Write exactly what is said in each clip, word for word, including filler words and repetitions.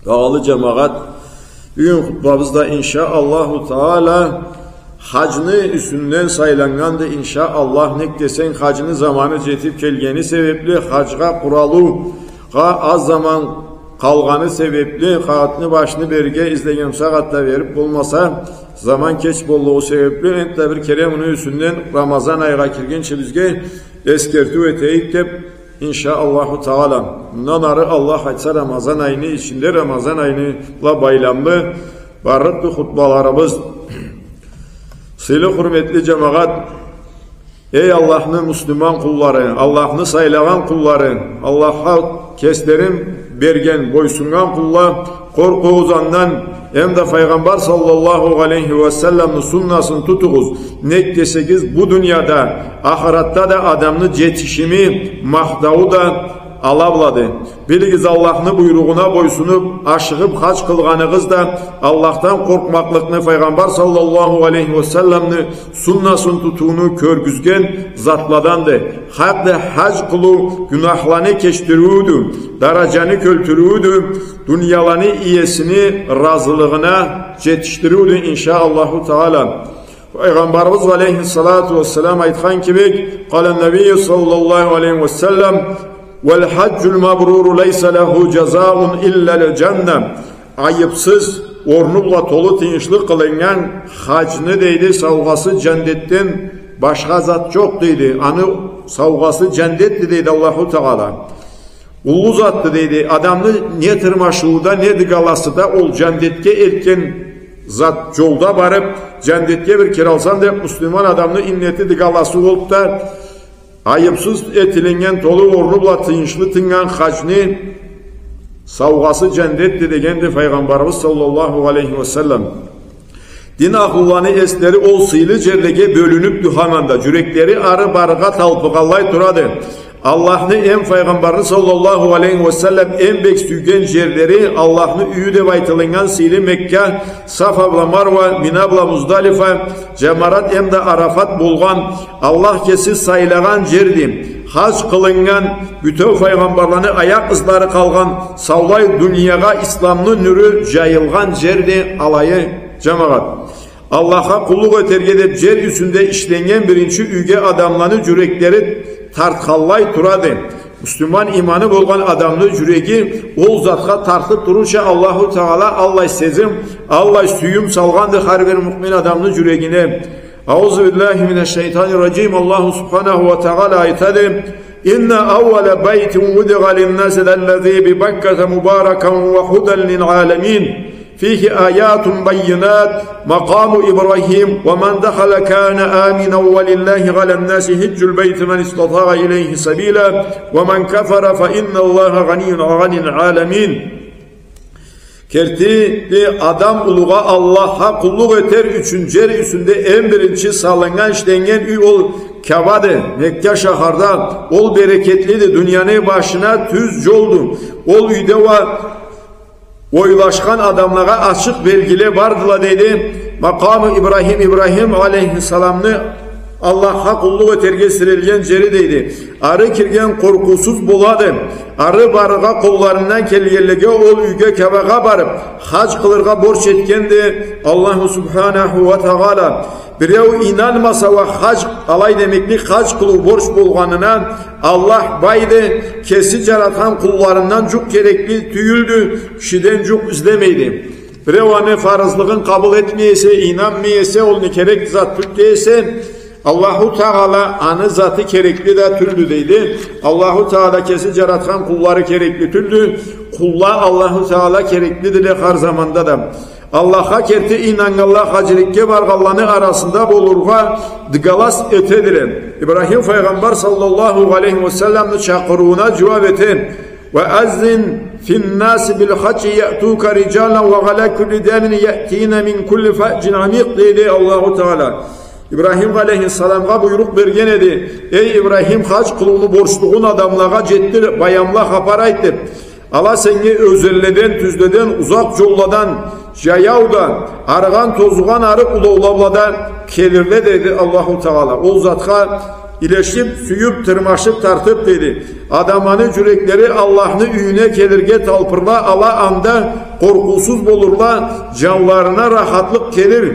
Багъалы джамагъат, бюгюн хутбабыз да, иншаАллаху Таала, хаджны юсюнден сайланнганды, иншаАллах. Нек десенг, хаджны заманы джетиб келгени себебли, хаджгъа къуралыугъа аз заман къалгъаны себебли, къагъытны башны берирге излеген сагъатда бериб болмаса, заман кеч боллугъу себебли, энтда бир кере муну юсюнден Рамазан айгъа киргинчи бизге эсгертиу этейик деб, иншаАллаху Таала. Мындан ары, Аллах айтса, Рамазан айны ичинде, Рамазан айны бла байламлы барлыкъды хутбаларыбыз. Сыйлы, хурметли джамагъат, эй Аллахны муслиман къуллары, Аллахны сайлагъан къуллары, Аллахха кеслерин берген, бойсуннган къулла, къоркъугъуз андан, эмда Файгъамбар саллаллаху алейхи ва салламны суннасын тутугъуз. Нек десегиз, бу дунияда, ахыратда да адамны джетишими, махтауу да ала блады. Билигиз, Аллахны буйругъуна бойсунуб, ашыгъыб хадж къылгъаныгъыз да Аллахдан къоркъмакълыкъны, Файгъамбар саллаллаху алейхи ва салламны суннасын тутууну кёргюзген затладанды. Хакъды, хадж къылыу гюнахланы кечдириудю, дараджаны кёлтюриудю, дунияланы иесини разылыгъына джетишдириудю, иншаАллаху Таала. Файгъамбарыбыз алейхиссалату вассалам айтхан кибик, قال النبي صلى الله عليه وسلم: والحج المبرور ليس له جزاء إلا الجنة. Айыбсыз, орну бла толу тыйыншлы къылыннган хаджны, дейди, саугъасы джандетден башха зат джокъ, дейди. Аны саугъасы джандетди, дейди Аллаху Таала. Уллу затды, дейди. Адамны не тырмашыуу да, не дыгаласы да ол джандетге элтген зат. Джолда барыб, джандетге бир кир алсам деб, муслиман адамны иннети, дыгаласы болуб да, айыбсыз этилиннген, толу орну бла тыйыншлы тыннган хаджны саугъасы джандетди, дегенди Файгъамбарыбыз саллаллаху алейхи ва саллам. Дин ахлуланы эслери ол сыйлы джерлеге бёлюнюбдю хаманда, джюреклери ары барыргъа талпыгъанлай турады. Аллахны эм Файгъамбарны саллаллаху алейхи ва саллам эм бек сюйген джерлери, Аллахны юйю деб айтылыннган сыйлы Мекка, Сафа бла Марва, Мина бла Муздалифа, Джамарат эмда Арафат болгъан, Аллах кеси сайлагъан джерди. Хадж къылыннган, бютеу файгъамбарланы аякъ ызлары къалгъан, саулай дуниягъа исламны нюрю джайылгъан джерди, алайы, джамагъат. Аллахха къуллукъ этерге деб джер юсюнде ишленнген биринчи юйге адамланы джюреклери тартханлай турады. Муслиман иманы болгъан адамны джюреги ол затха тартыб турурча, Аллаху Таала аллай сезим, аллай сюйюм салгъанды хар бир муъмин адамны джюрегине. أعوذ بالله من الشيطان الرجيم. Аллаху субханаху ва таала айтады: إن أول بيت وضع للناس للذي ببكة مباركا وهدى للعالمين فيه آيات بينات مقام إبراهيم ومن دخل كان آمنا ولله على الناس حج البيت من استطاع إليه سبيلا ومن كفر فإن الله غني عن العالمين. Керти, адам улугъа Аллахха къуллукъ этер ючюн джер юсюнде эм биринчи салыннган, ишленнген юй ол Каабады, Мекка шахарда. Ол берекетлиди, дунияны башына тюз джолду. Ол юйде уа ойлашхан адамлагъа ачыкъ белгиле бардыла, дейди. Макъамы Ибрахим, Ибрахим алейхиссаламны Аллахха къуллукъ этерге сирелген джери, дейди. Ары кирген къоркъуусуз болады. Ары барыргъа къолларындан келгенлеге ол юйге, Каабагъа барыб, хадж къылыргъа борч этгенди Аллаху субханаху ва таала. Биреу ийнанмаса уа хадж, алай демеклик, хадж къылыу борч болгъанына, Аллах байды, кеси джаратхан къулларындан джукъ керекли тюйюлдю, кишиден джукъ излемейди. Биреу аны фарызлыгъын къабыл этмей эсе, ийнанмай эсе, ол не керек зат тюлдю дей эсе, Аллаху Таала аны заты керекли да тюлдю, дейди. Аллаху Таала кеси джаратхан къуллары керекли тюлдю. Къулла Аллаху Таала кереклидиле хар заманда да. Аллахха керти ийнаннганла хаджиликге баргъанланы арасында болургъа дыгалас этедиле. Ибрахим файгъамбар саллаллаху алейхи ва салламны чакъырыууна джууаб эте: وأذن في الناس بالحج يأتوك رجالا وعلى كل ضامر يأتين من كل فج عميق, дейди Аллаху Таала. Ибрахим алейхиссаламгъа буйрукъ берген эди: эй Ибрахим, хадж къылыуну борчлугъун адамлагъа джетдир, баянла, хапар айт, деб. Ала сеннге ёзенледен, тюзледен, узакъ джолладан, джаяу да, арыгъан, тозугъан, арыкъ улаулабла да келирле, дейди Аллаху Таала. Ол затха илешип, сюйюп, тырмашып, тартып, дейди. Адамланы джюреклери Аллахны юйюне келирге талпырла, ала анда къоркъуусуз болурла, джанларына рахатлыкъ келир.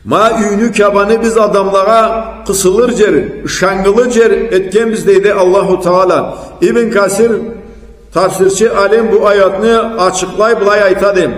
Ма юйню Кябаны биз адамлагъа къысылыр джер, ышаннгылы джер этгенбиз, дейди Аллаху Таала. Ибн Касир тафсирчи алим бу аятны ачыкълай, былай айтады.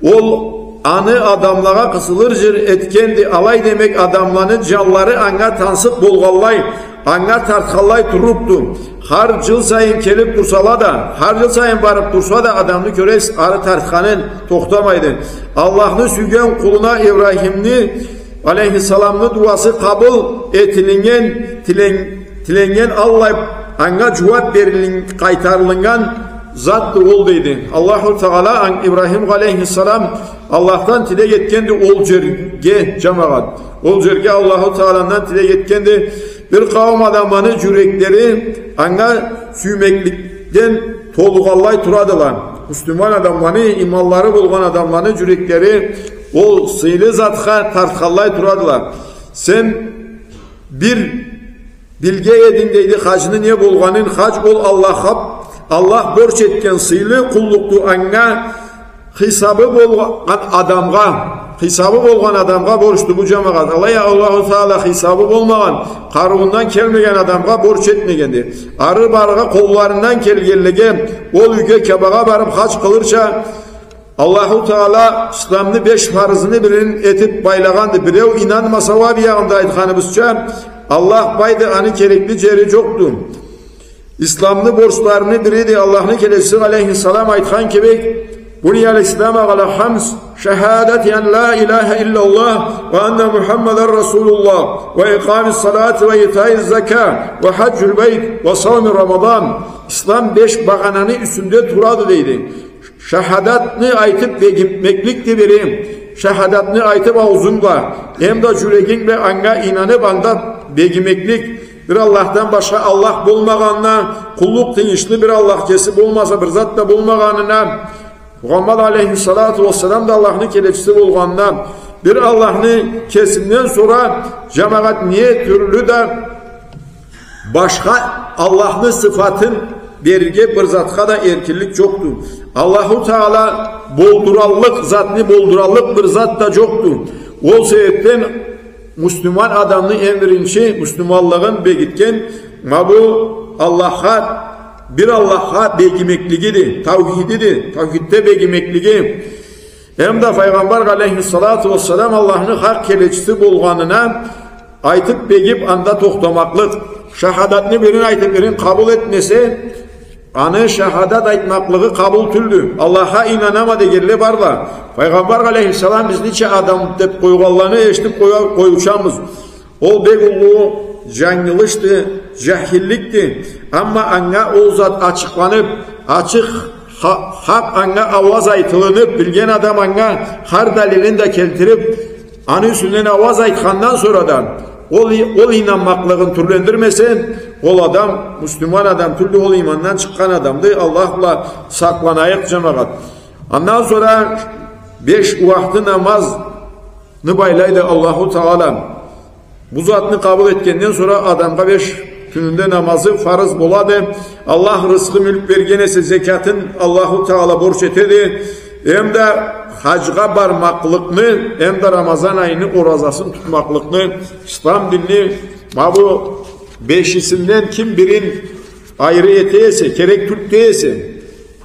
Ол аны адамлагъа къысылыр джер этгенди, алай демек адамланы джанлары анга тансыкъ болгъанлай, анга тартханлай турлукъду. Хар джыл сайын келип турсала да, хар джыл сайын барып турса да, адамны кёресиз, ары тартханы тохтамайды. Аллахны сюйген къулуна Ибрахимни алейхиссаламны дуасы къабыл этилиннген, тилен-, тиленнген аллай анга джууап берилин-, къайтарылыннган затды ол, дейди. Аллаху Таала ан-, Ибрахим алейхиссалам Аллахдан тилек этгенди ол джерге, джамагъат. Ол джерге Аллаху Тааладан тилек этгенди. Бир къауум адамланы джюреклери анга сюймекликден толугъанлай турадыла. Муслиман адамланы, иманлары болгъан адамланы джюреклери ол сыйлы затха тартханлай турадыла. Сен бир билге эдинг, дейди, хаджны не болгъанын. Хадж ол Аллахха, Аллах борч этген сыйлы къуллукъду, анга хисабы болгъан адамгъа, хисабы болгъан адамгъа борчду бу, джамагъат. Алай а Аллаху Таала хисабы болмагъан, къарыуундан келмеген адамгъа борч этмегенди. Ары барыргъа къолларындан келгенлеге ол юйге, Кябагъа барып хадж къылырча, Аллаху Таала исламны беш фарызыны бирин этип байлагъанды. Биреу ийнанмаса уа, биягъында айтханыбызча, Аллах байды, аны керекли джери джокъду. Исламны борчларыны бириди. Аллахны келечиси алейхиссалам айтхан кибик: «بني الإسلام على خمس: شهادة أن لا إله إلا الله وأن محمدا رسول الله وإقام الصلاة وإيتاء الزكاة وحج البيت وصوم رمضان». Ислам беш багъананы юсюнде турады, дейди. Шахадатны айтып бегимекликди бири. Шахадатны айтып аузунг бла, эм да джюрегинг бла анга ийнанып, анда бегимеклик, бир Аллахдан башха Аллах болмагъанына, къуллукъ тыйыншлы бир Аллах кеси болмаса, бир зат да болмагъанына, Мухаммад алейхиссалату уассалам да Аллахны келечиси болгъанына, бир Аллахны кесинден сора, джамагъат, не тюрлю да башха Аллахны сыфатын берирге бир затха да эркинлик джокъду. Аллаху Таала болдураллыкъ затны болдураллыкъ бир зат да джокъду. Ол себепден муслиман адамны эм биринчи муслиманлыгъын бегитген ма бу Аллахха, бир Аллахха бегимеклигиди, таухидиди, таухидде бегимеклиги. Эм да Файгъамбар алейхиссалату уассалам Аллахны хакъ келечиси болгъанына айтып бегип, анда тохтамакълыкъ. Шахадатны бирин айтып, бирин къабыл этмесе, аны шахадат айтмакълыгъы къабыл тюлдю. Аллахха ийнанама дегенле барла. Файгъамбар алейхиссалам бизнича адам деп къойгъанланы эшитип къоя-, къоюучамыз. Ол бек уллу джангылышды, джахилликди. Амма анга ол зат ачыкъланып, ачыкъ ха-, хакъ анга ауаз айтылынып, билген адам анга хар далилин да келтирип, аны юсюнден ауаз айтхандан сора да, ол и-, ол ийнанмакълыгъын тюрлендирмесе, ол адам муслиман адам тюлдю, ол имандан чыкъгъан адамды. Аллах бла сакъланайыкъ, джамагъат. Андан сора беш уахты намаз ны байлайды Аллаху Таала. Бу затны къабыл этгенден сора адамгъа беш кюнюнде намазы фарыз болады. Аллах рызкъы, мюлк берген эсе, зекятын Аллаху Таала борч этеди. Эм да хаджгъа бармакълыкъны, эм да Рамазан айыны оразасын тутмакълыкъны ислам динни ма бу бешисинден ким бирин айры эте эсе, керек тюлдю эсе,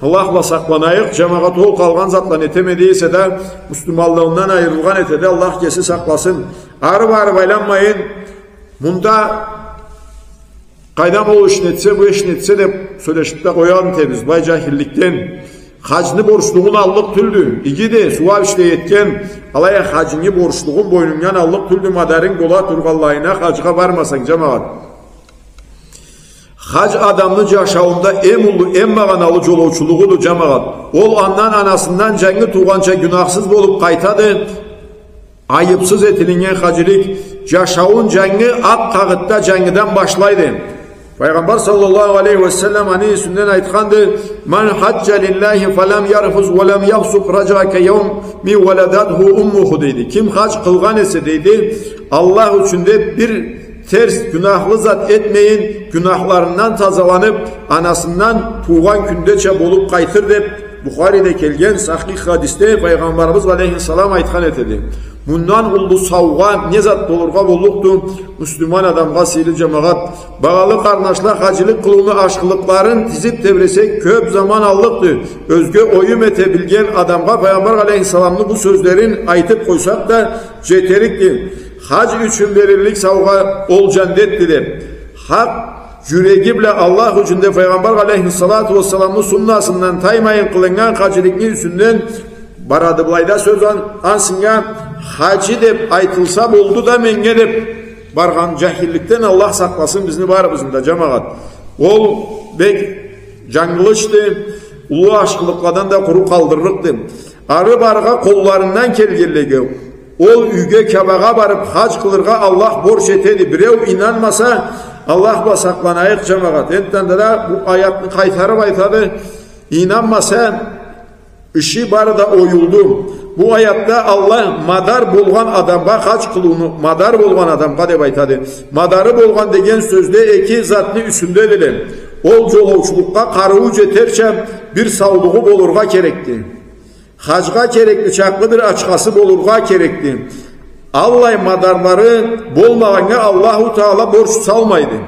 Аллах бла сакъланайыкъ, джамагъат, ол къалгъан затланы этеме дей эсе да, муслиманлыгъындан айырылгъан этеди, Аллах кеси сакъласын. Ары барып айланмайын, мында къайдам, ол ишни этсе, бу ишни этсе деп сёлешип да къоян этебиз, былай джахилликден. Хаджны борчлугъун аллыкъ тюлдю, игиди, сууап ишлей этген, алай а хаджны борчлугъун бойнунгдан аллыкъ тюлдю, мадарынг бола тургъанлайына хаджгъа бармасанг, джамагъат. Хадж адамны джашауунда эм уллу, эм магъаналы джолоучулугъуду, джамагъат. Ол андан, анасындан джангы туугъанча гюнахсыз болуп къайтады. Айыпсыз этилиннген хаджилик джашауун джангы акъ къагъытда джангыдан башлайды. Файгъамбар саллаллаху алейхи ва саллам аны юсюнден айтханды: «من حج لله فلم يرفث ولم يفسق رجع كيوم ولدته أمه», дейди. Ким хадж къылгъан эсе, дейди, Аллах ючюн деп, бир терс, гюнахлы зат этмейин, гюнахларындан тазаланып, анасындан туугъан кюндеча болуп къайтыр деп, Бухариде келген сахих хадисде Файгъамбарыбыз алейхиссалам айтхан этеди. Мындан уллу саугъа не зат болургъа боллукъду, муслиман адамгъа, сыйлы джамагъат? Багъалы къарнашла, хаджилик къылыуну ашхылыкъларын тизип тебресек, кёп заман аллыкъды. Ёзге оюм эте билген адамгъа Файгъамбар алейхиссаламны бу сёзлерин айтып къойсакъ да, джетерикди. Хадж ючюн бериллик саугъа ол джандетди деп. Хакъ джюреги бла Аллах ючюн деп Файгъамбар алейхиссалату уассаламны суннасындан таймайын къылыннган хаджиликни юсюнден барады. Былайда сёз ан-, ансынга хаджи деп айтылса болду да меннге деп баргъан джахилликден Аллах сакъласын бизни барыбызны да, джамагъат. Ол бек джангылычды, уллу ашхылыкъладан да къуру къалдырлыкъды. Ары барыргъа къолларындан келгенлеге, ол юйге, Каабагъа барып хадж къылыргъа Аллах борч этеди. Биреу ийнанмаса, Аллах бла сакъланайыкъ, джамагъат. Энтда да бу аятны къайтарып айтады. Ийнанмаса, иши бары да оюлду. Бу аятда Аллах мадар болгъан адамгъа хадж къылыуну, мадар болгъан адамгъа деп айтады. Мадары болгъан деген сёзде эки затны юсюндедиле. Ол джолоучулукъгъа къарыуу джетерча бир саулугъу болургъа керекди. Хаджгъа керекли чакълы бир ачхасы болургъа керекди. Аллай мадарлары болмагъаннга Аллаху Таала борч салмайды.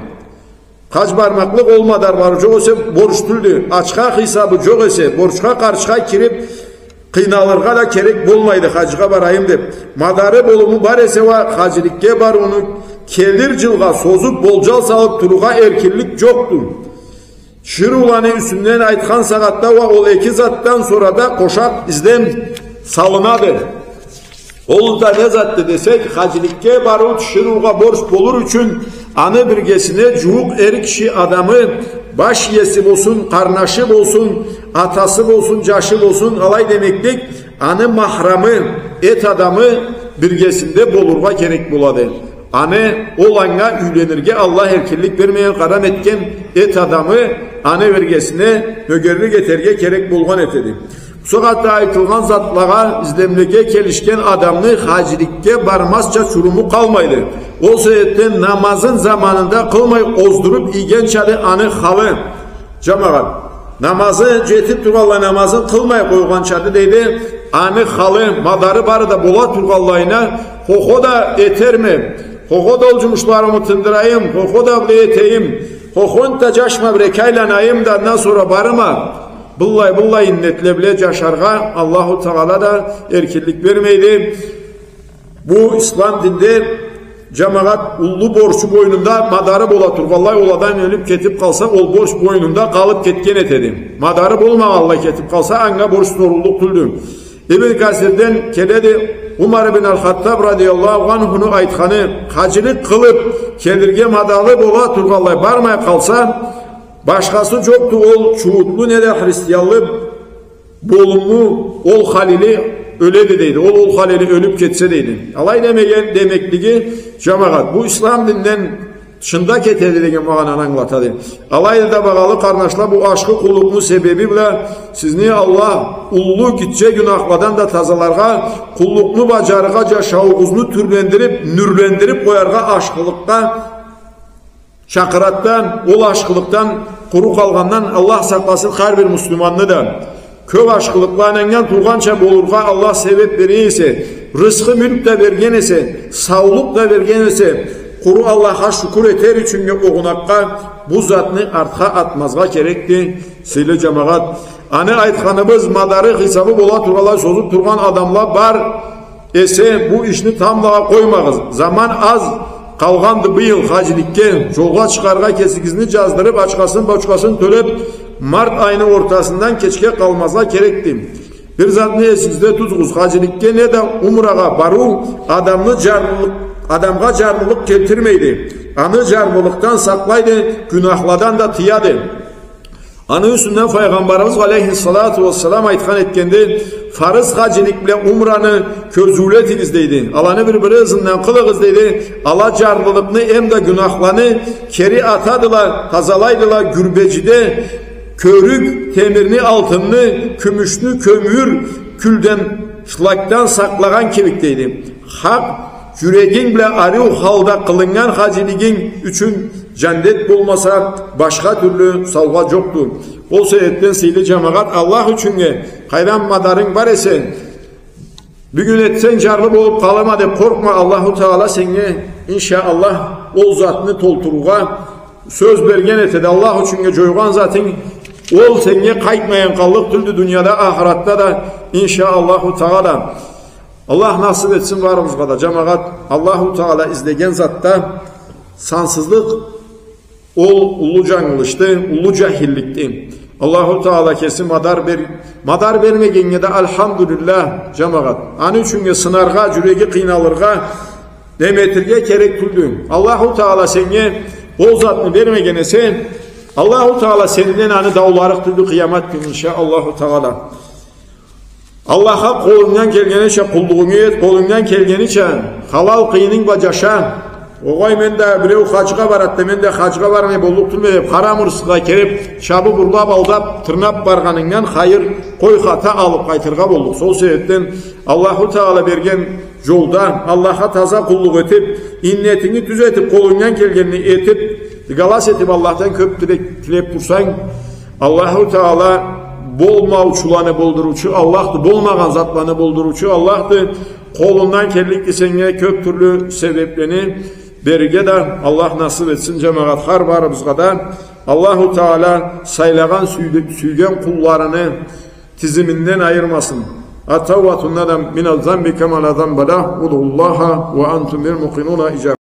Хадж бармакълыкъ ол мадарлары джокъ эсе борч тюлдю. Ачха хисабы джокъ эсе, борчха-харчха кирип къыйналыргъа да керек болмайды, хаджгъа барайым деп. Мадары, болуму бар эсе уа, хаджиликге барыуну келир джылгъа созуп, болджал салып турургъа эркинлик джокъду. Тиширыуланы юсюнден айтхан сагъатда уа ол эки затдан сора да къошакъ излем салынады. Ол да не затды десек, хаджиликге барыу тиширыугъа борч болур ючюн, аны биргесине джууукъ эр киши адамы, баш иеси болсун, къарнашы болсун, атасы болсун, джашы болсун, алай демеклик, аны махрамы, эт адамы биргесинде болургъа керек болады. Аны, ол анга юйленирге Аллах эркинлик бермеген, харам этген эт адамы аны биргесине нёгерлик этерге керек болгъан этеди. Бусагъатда айтылгъан затлагъа излемлеге келишген адамны хаджиликге бармазча чуруму къалмайды. Ол себепден намазын заманында къылмай оздуруп ийгенчады аны халы. Джамагъат, намазы джетип тургъанлай намазын къылмай къойгъанчады, дейди, аны халы, мадары бары да бола тургъанлайына, хо-хо да этерме, хо-хо да ол джумушларымы тындырайым, хо-хо да былай этейим, хо-хо да джашма бир эки айланайым да, андан сора барыма. Быллай, быллай иннетле бла джашаргъа Аллаху Таала да эркинлик бермейди. Бу ислам динде, джамагъат, уллу борчу бойнунда мадары бола тургъанлай, ол адам ёлюп кетип къалса, ол борч бойнунда къалып кетген этеди. Мадары болмагъанлай кетип къалса, анга борч соруллукъ тюлдю. Ибн Касирден келеди, Умар ибн аль-Хаттаб радияллаху анхуну айтханы, хаджилик къылып келирге мадары бола тургъанлай бармай къалса, башхасы джокъду ол чууутлу неда христианлы болуму ол халили ёледи, дейди. Ол, ол халили ёлюп кетсе, дейди. Алай демеген, демеклиги, джамагъат, бу ислам динден тышында кетеди деген магъананы ангылатады. Алайды да, багъалы къарнашла, бу ашхы къуллукъну себеби бла сизни Аллах уллу, гитче гюнахладан да тазаларгъа, къуллукъну баджарыргъа, джашауугъузну тюрлендирип, нюрлендирип къояргъа ашхылыкъгъа чакъырады да, ол ашхылыкъдан къуру къалгъандан Аллах сакъласын хар бир муслиманны да. Кёп ашхылыкъла анандан туугъанча болургъа Аллах себеп бере эсе, рысхы, мюлк да берген эсе, саулукъ да берген эсе, къуру Аллахха шукур этер ючюннге огъунакъгъа бу затны артха атмазгъа керекди, сыйлы джамагъат. Аны айтханыбыз, мадары, хисабы бола тургъанлай созуп тургъан адамла бар эсе, бу ишни тамблагъа къоймагъыз. Заман аз къалгъанды быйыл хаджиликге. Джолгъа чыгъаргъа кесигизни джаздырып, ачхасын-бочхасын тёлеп, март айны ортасындан кечге къалмазгъа керекди. Бир затны эсигизде тутугъуз: хаджиликге неда умрагъа барыу адамны джарлылыкъ-, адамгъа джарлылыкъ келтирмейди. Аны джарлылыкъдан сакълайды, гюнахладан да тыяды. Аны юсюнден Файгъамбарыбыз алейхиссалату уассалам айтхан этгенди: «Фарыз хаджилик бла умраны кёзюуле этигиз», — дейди. «Аланы бир-бири ызындан къылыгъыз», — дейди. «Ала джарлылыкъны эмда гюнахланы кери атадыла, тазалайдыла, гюрбеджиде кёрюк темирни, алтынны, кюмюшню кёмюр, кюлден, шлакдан сакълагъан кибик», — дейди. Хакъ Джюрегинг бла ариу халда къылыннган хаджилигинг ючюн джандет болмаса, башха тюрлю саугъа джокъду. Ол себебден, сыйлы джамагъат, Аллах ючюннге къайдан мадарынг бар эсе, бюгюн этсенг, джарлы болуб къалама деб къоркъма, Аллаху Тагъала сеннге, иншаАллах, ол затны толтурургъа сёз берген этеди. Аллах ючюннге джойгъан затынг, ол сеннге къайтмайын къаллыкъ тюлдю дунияда, ахыратда да, иншаАллаху Тагъала. Аллах насыб этсин барыбызгъа да, джамагъат. Аллаху Тагъала излеген затда сансызлыкъ, ол уллу джангылышды, уллу джахилликди. Аллаху Тагъала кеси мадар бер-, мадар бермегеннге да альхамдулиллах, джамагъат. Аны ючюннге сынаргъа, джюреги къыйналыргъа, неме этерге керек тюлдю. Аллаху Тагъала сеннге ол затны бермеген эсе, Аллаху Тагъала сенден аны дауларыкъ тюлдю къыямат кюн, иншаАллаху Тагъала. Аллахха къолунгдан келгенича къуллугъунгу эт, къолунгдан келгенича халал къыйынынг бла джаша. Огъай, мен да, биреу хаджгъа барады да, мен да хаджгъа бармай боллукъ тюлме деб, харам ырысхыгъа кириб, чабыб, урлаб, алдаб, тырнаб баргъанынгдан хайыр, къой, хата алыб къайтыргъа боллукъ. Сол себебден Аллаху Тагъала берген джолда Аллахха таза къуллукъ этиб, иннетинги тюз этиб, къолунгдан келгенни этиб, галас этиб, Аллахдан кёб тилек, тилеб турсанг, Аллаху Тагъала болмаучуланы болдуруучу Аллахды, болмагъан затланы болдуруучу Аллахды. Къолундан келликди сеннге кёб тюрлю себеблени берирге да Аллах насыб этсин, джамагъат, хар барыбызгъа да. Аллаху Тагъала сайлагъан, сюйде-, сюйген къулларыны тизиминден айырмасын. التائب من الذنب كمن لا ذنب له. ادعوا الله وأنتم موقنون بالإجابة.